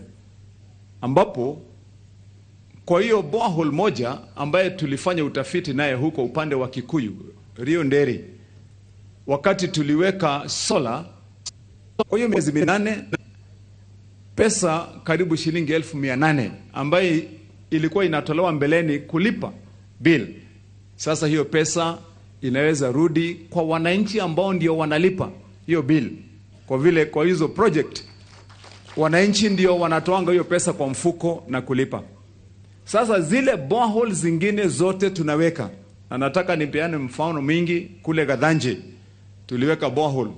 ambapo kwa hiyo borehole moja ambaye tulifanya utafiti naye huko upande wa Kikuyu, Rio Nderi, wakati tuliweka solar, kwa hiyo miezi 8 pesa karibu shilingi 800,000 ambaye ilikuwa inatolewa mbeleni kulipa bill, sasa hiyo pesa inaweza rudi kwa wananchi ambao ndio wanalipa hiyo bill, kwa vile kwa hizo project wananchi ndio wanatoanga hiyo pesa kwa mfuko na kulipa. Sasa zile borehole zingine zote tunaweka, na nataka nipeane mfano mingi. Kule Gathanje tuliweka borehole,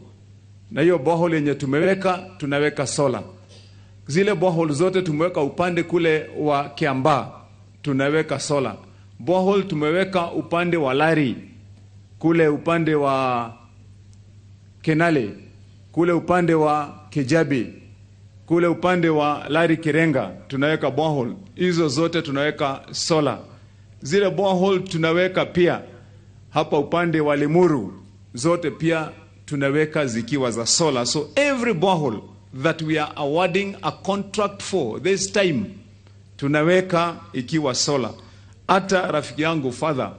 na hiyo borehole yenye tumeweka tunaweka solar. Zile borehole zote tumeweka upande kule wa Kiambaa tunaweka solar. Borehole tumeweka upande wa Lari, kule upande wa Kenale, kule upande wa Kijabi, kule upande wa Lari Kirenga tunaweka borehole. Hizo zote tunaweka solar. Zile borehole tunaweka pia hapa upande wa Limuru, zote pia tunaweka zikiwa za solar. So every borehole that we are awarding a contract for this time tunaweka ikiwa solar. Hata rafiki yangu father,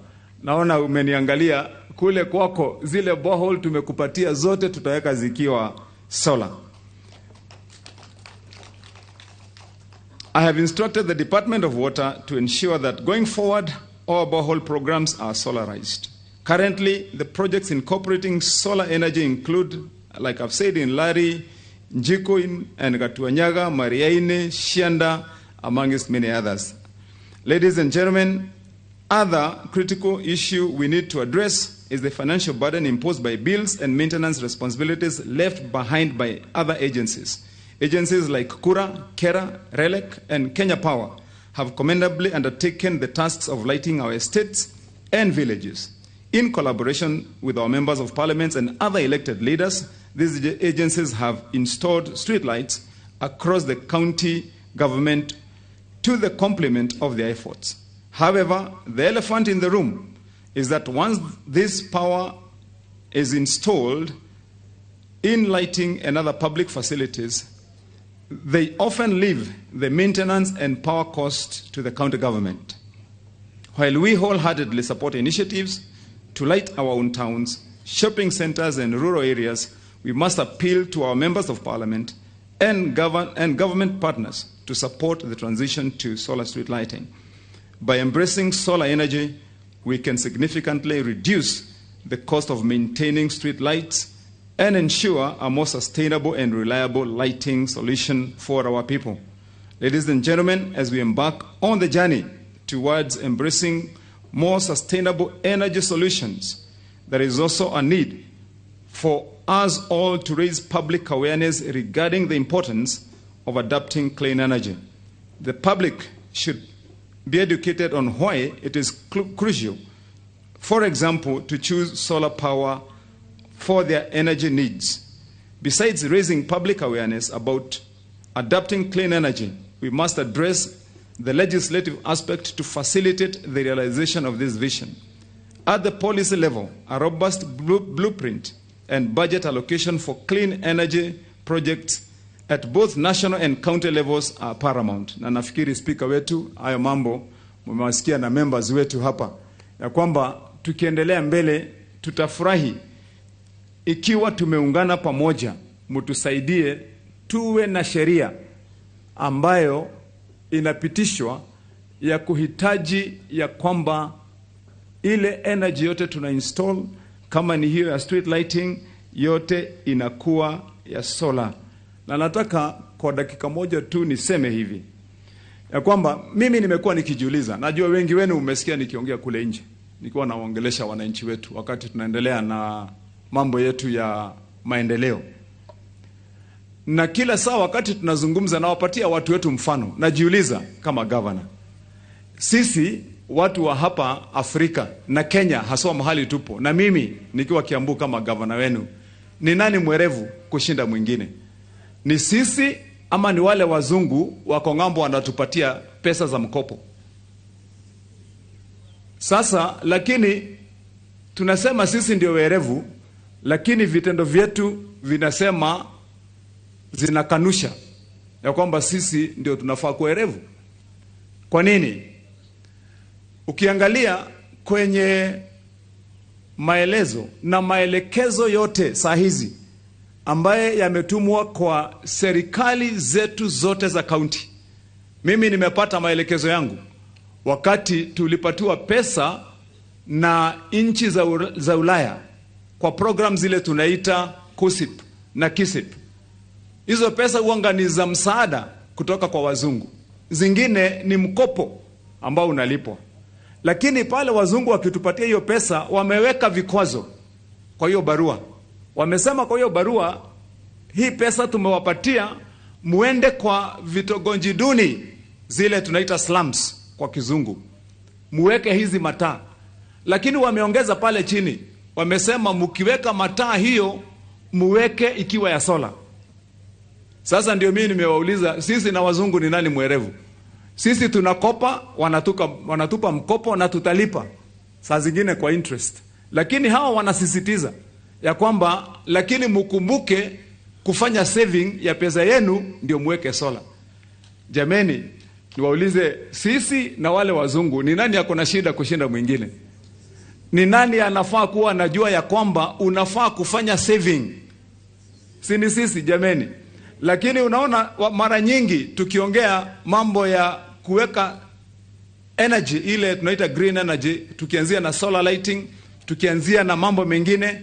naona umeniangalia kule kwako, zile borehole tumekupatia zote tutaweka zikiwa solar. I have instructed the Department of Water to ensure that going forward, all borehole programs are solarized. Currently, the projects incorporating solar energy include, like I've said, in Lari, Njikoin, and Gatuanyaga, Mariaine, Shianda, amongst many others. Ladies and gentlemen, other critical issue we need to address is the financial burden imposed by bills and maintenance responsibilities left behind by other agencies. Agencies like Kura, Kera, RELEC, and Kenya Power have commendably undertaken the tasks of lighting our estates and villages. In collaboration with our members of parliament and other elected leaders, these agencies have installed streetlights across the county government to the complement of their efforts. However, the elephant in the room is that once this power is installed in lighting and other public facilities, they often leave the maintenance and power cost to the county government. While we wholeheartedly support initiatives to light our own towns, shopping centers, and rural areas, we must appeal to our members of parliament and government partners to support the transition to solar street lighting. By embracing solar energy, we can significantly reduce the cost of maintaining street lights and ensure a more sustainable and reliable lighting solution for our people. Ladies and gentlemen, as we embark on the journey towards embracing more sustainable energy solutions, there is also a need for us all to raise public awareness regarding the importance of adopting clean energy. The public should be educated on why it is crucial, for example, to choose solar power for their energy needs. Besides raising public awareness about adopting clean energy, we must address the legislative aspect to facilitate the realization of this vision. At the policy level, a robust blueprint and budget allocation for clean energy projects at both national and county levels are paramount. Na nafikiri speaker wetu, hayo mambo mmewasikia na members wetu hapa, ya kwamba tukiendelea mbele tutafurahi ikiwa tumeungana pamoja, mtusaidie tuwe na sheria ambayo inapitishwa ya kuhitaji ya kwamba ile energy yote tuna install, kama ni hiyo ya street lighting, yote inakuwa ya solar. Na nataka kwa dakika moja tu niseme hivi ya kwamba mimi nimekuwa nikijiuliza, najua wengi wenu umesikia nikiongea kule nje, nikiwa naongelesha wananchi wetu wakati tunaendelea na mambo yetu ya maendeleo. Na kila saa wakati tunazungumza nawapatia watu wetu mfano, najiuliza kama governor, sisi watu wa hapa Afrika na Kenya haswa mahali tupo, na mimi nikiwa Kiambu kama governor wenu, ni nani mwerevu kushinda mwingine? Ni sisi ama ni wale wazungu wako ng'ambo wanatupatia pesa za mkopo? Sasa lakini tunasema sisi ndio werevu, lakini vitendo vyetu vinasema, zinakanusha ya kwamba sisi ndio tunafaa kuwa werevu. Kwa nini? Ukiangalia kwenye maelezo na maelekezo yote saa hizi ambaye yametumwa kwa serikali zetu zote za kaunti, mimi nimepata maelekezo yangu wakati tulipatiwa pesa na nchi za Ulaya kwa program zile tunaita KUSIP na KISIP. Hizo pesa huanga ni za msaada kutoka kwa wazungu, zingine ni mkopo ambao unalipwa. Lakini pale wazungu wakitupatia hiyo pesa, wameweka vikwazo kwa hiyo barua. Wamesema kwa hiyo barua, hii pesa tumewapatia muende kwa vitongoji duni, zile tunaita slums kwa kizungu, muweke hizi mataa. Lakini wameongeza pale chini, wamesema mkiweka mataa hiyo muweke ikiwa ya sola. Sasa ndio mimi nimewauliza, sisi na wazungu ni nani mwerevu? Sisi tunakopa, wanatupa mkopo na tutalipa saa zingine kwa interest. Lakini hawa wanasisitiza ya kwamba lakini mkumbuke kufanya saving ya pesa yenu ndio muweke sola. Jameni, niwaulize, sisi na wale wazungu ni nani ako na shida kushinda mwingine? Ni nani anafaa kuwa anajua ya kwamba unafaa kufanya saving? Si ni sisi jameni? Lakini unaona mara nyingi tukiongea mambo ya kuweka energy ile tunaita green energy, tukianzia na solar lighting, tukianzia na mambo mengine,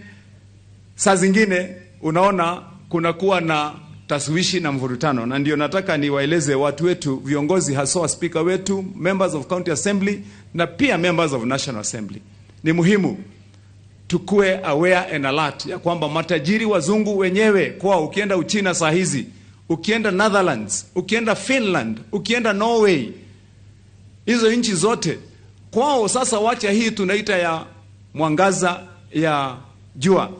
saa zingine unaona kunakuwa na taswishi na mvurutano. Na ndio nataka niwaeleze watu wetu, viongozi haswa speaker wetu, members of county assembly na pia members of national assembly, ni muhimu tukue aware and alert ya kwamba matajiri wazungu wenyewe kwa, ukienda Uchina saa hizi, ukienda Netherlands, ukienda Finland, ukienda Norway, hizo nchi zote kwao sasa wacha hii tunaita ya mwangaza ya jua.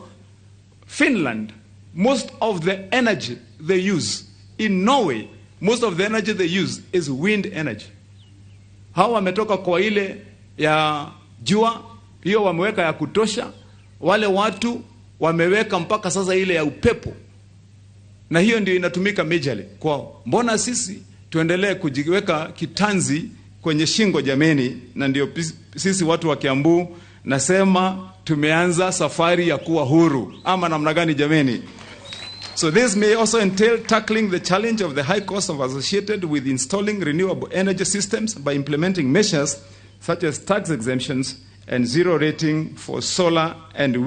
Finland, most of the energy they use. In Norway, most of the energy they use is wind energy. Hawa wametoka kwa ile ya jua, hiyo wameweka ya kutosha. Wale watu wameweka mpaka sasa ile ya upepo, na hiyo ndio inatumika majorly kwao. Mbona sisi tuendelee kujiweka kitanzi kwenye shingo jameni? Na ndio sisi watu wa Kiambu nasema tumeanza safari ya kuwa huru, ama namna gani jameni? So this may also entail tackling the challenge of the high cost of associated with installing renewable energy systems by implementing measures such as tax exemptions and zero rating for solar and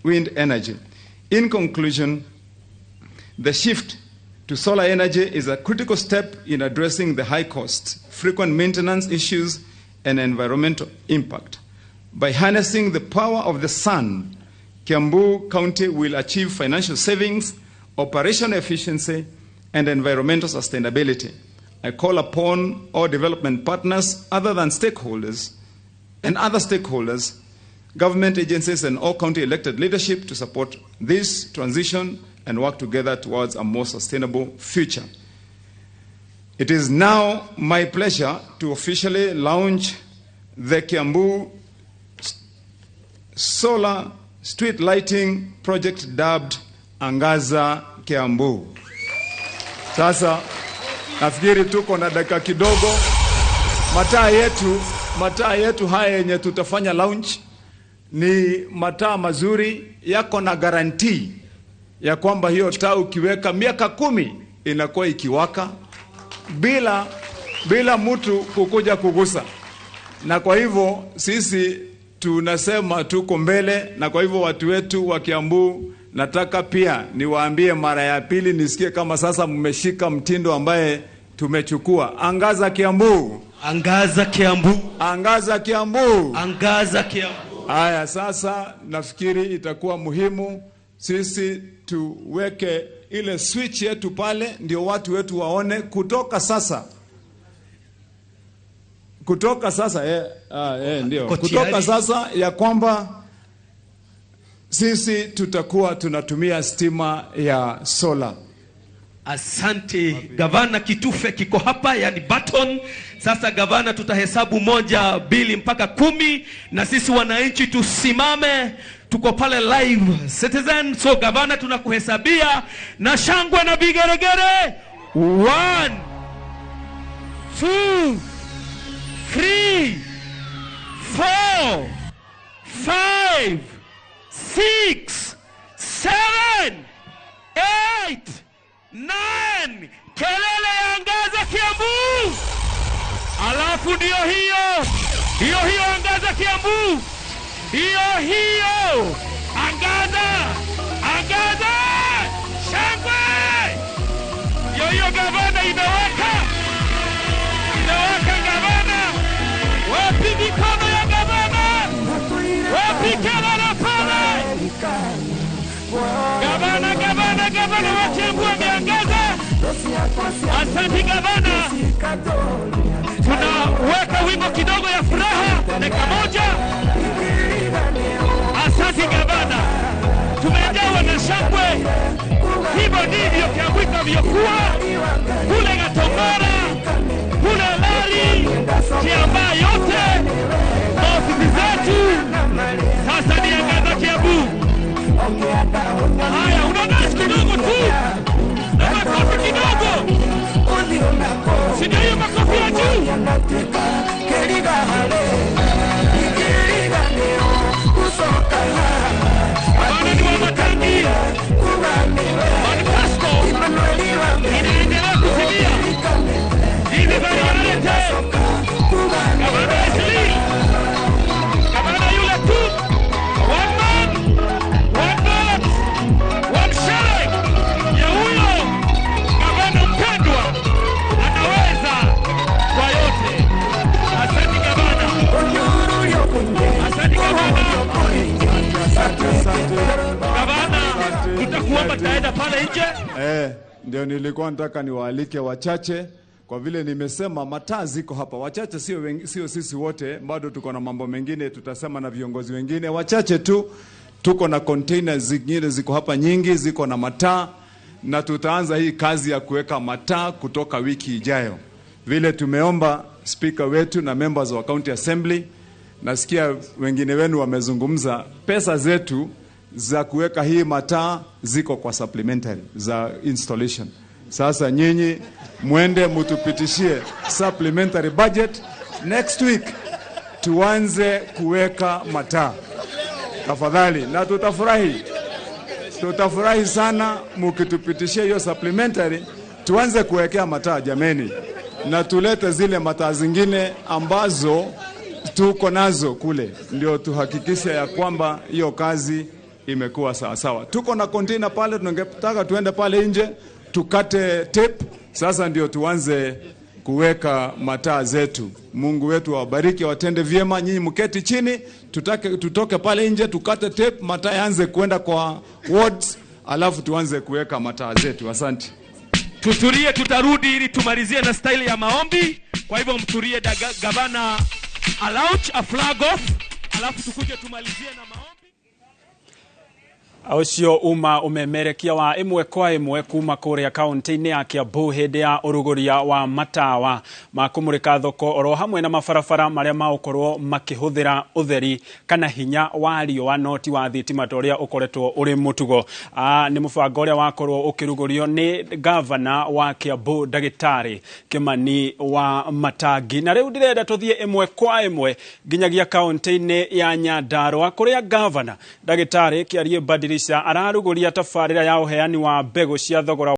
wind energy. In conclusion, the shift to solar energy is a critical step in addressing the high costs, frequent maintenance issues, and environmental impact. By harnessing the power of the sun, Kiambu County will achieve financial savings, operational efficiency, and environmental sustainability. I call upon all development partners other than stakeholders and other stakeholders, government agencies, and all county elected leadership to support this transition and work together towards a more sustainable future. It is now my pleasure to officially launch the Kiambu Solar Street Lighting Project dubbed Angaza Kiambu. Sasa nafikiri tuko na dakika kidogo. Mataa yetu haya yenye tutafanya launch ni mataa mazuri, yako na guarantee ya kwamba hiyo taa ukiweka miaka 10 inakuwa ikiwaka bila mtu kukuja kugusa. Na kwa hivyo sisi tunasema tuko mbele, na kwa hivyo watu wetu wa Kiambu nataka pia niwaambie mara ya pili, nisikie kama sasa mmeshika mtindo ambaye tumechukua. Angaza Kiambu. Angaza Kiambu. Angaza Kiambu. Angaza Kiambu. Haya, sasa nafikiri itakuwa muhimu sisi tuweke ile switch yetu pale, ndio watu wetu waone kutoka sasa. Kutoka sasa ndio. Kutoka sasa ya kwamba sisi tutakuwa tunatumia stima ya solar. Asante gavana, kitufe kiko hapa, yani button. Sasa gavana, tutahesabu 1, 2 mpaka 10, na sisi wananchi tusimame, tuko pale live Citizen. So gavana, tunakuhesabia na shangwe na vigeregere. 1 2 3 4 5 6 7 8 9. Kelele ya Angaza Kiambu. Alafu ndio hiyo Angaza Kiambu. Ndiyo hiyo. Angaza, angaza, shangwe. Ndiyo hiyo gavana, imewaka, imewaka gavana. Wapi mikono ya gavana? Wapi kelele pale? Gavana, gavana, gavana wa Kiambu ameangaza. Asante gavana. Tunaweka wimbo kidogo ya furaha, dakika moja. Asante gavana, tumejawa na shangwe. Hivyo ndivyo Kiambu itavyokuwa kule Gatongora, kule Lari, Kiambaa yote, maofisi zetu. Sasa ni angaza Kiambu. Haya, unaona kidogo tu na makofi kidogo, si ndio hiyo makofi ya juu? Bwana ni wa Matangi, manifesto inaendelea kutimia. Hivi bali wanalete gavana Wesley, gavana yule tu, one man, one vote, one shilling ya huyo gavana mpendwa, anaweza kwa yote. Asante gavana, asante gavana. Gavana, tutakuomba taenda pale nje. Ndio nilikuwa nataka niwaalike wachache, kwa vile nimesema mataa ziko hapa. Wachache, sio wengi, sio sisi wote, bado tuko na mambo mengine tutasema na viongozi wengine. Wachache tu, tuko na containers zingine ziko hapa nyingi, ziko na mataa, na tutaanza hii kazi ya kuweka mataa kutoka wiki ijayo. Vile tumeomba speaker wetu na members wa county assembly, nasikia wengine wenu wamezungumza, pesa zetu za kuweka hii mataa ziko kwa supplementary za installation. Sasa nyinyi mwende mutupitishie supplementary budget next week tuanze kuweka mataa tafadhali, na tutafurahi, tutafurahi sana mukitupitishia hiyo supplementary, tuanze kuwekea mataa jameni, na tulete zile mataa zingine ambazo tuko nazo kule, ndio tuhakikishe ya kwamba hiyo kazi imekuwa sawa sawa. Tuko na container pale, tungetaka tuende pale nje tukate tape, sasa ndio tuanze kuweka mataa zetu. Mungu wetu awabariki, watende vyema. Nyinyi mketi chini, tutoke pale nje tukate tape, mataa yaanze kuenda kwa wards, alafu tuanze kuweka mataa zetu. Asante. Tutulie, tutarudi ili tumalizie na style ya maombi. Kwa hivyo mtulie, gavana a launch a flag off, alafu tukuje tumalizie na maombi. Ucio uma umemerekia wa imwe kwa imwe kuma kuria kaunti-ini ya Kiambu hindi ya uruguria wa matawa ma kumurika thoko oro hamwe na mabarabara maria magukorwo makihuthira utheri kana hinya wa riũa no ti wa thitima ta uria ukoretwo uri mutugo. Ni mubango uria wakorwo ukirugurio ni gavana wa Kiambu Ndagĩtarĩ Kimani wa Matangi. Na riu ndirenda tuthie imwe kwa imwe nginyagia kaunti-ini ya Nyandarua kuria gavana Ndagĩtarĩ Kĩarie Badirisha araruguria tabarĩra ya ũheani wa mbegũ cia thogora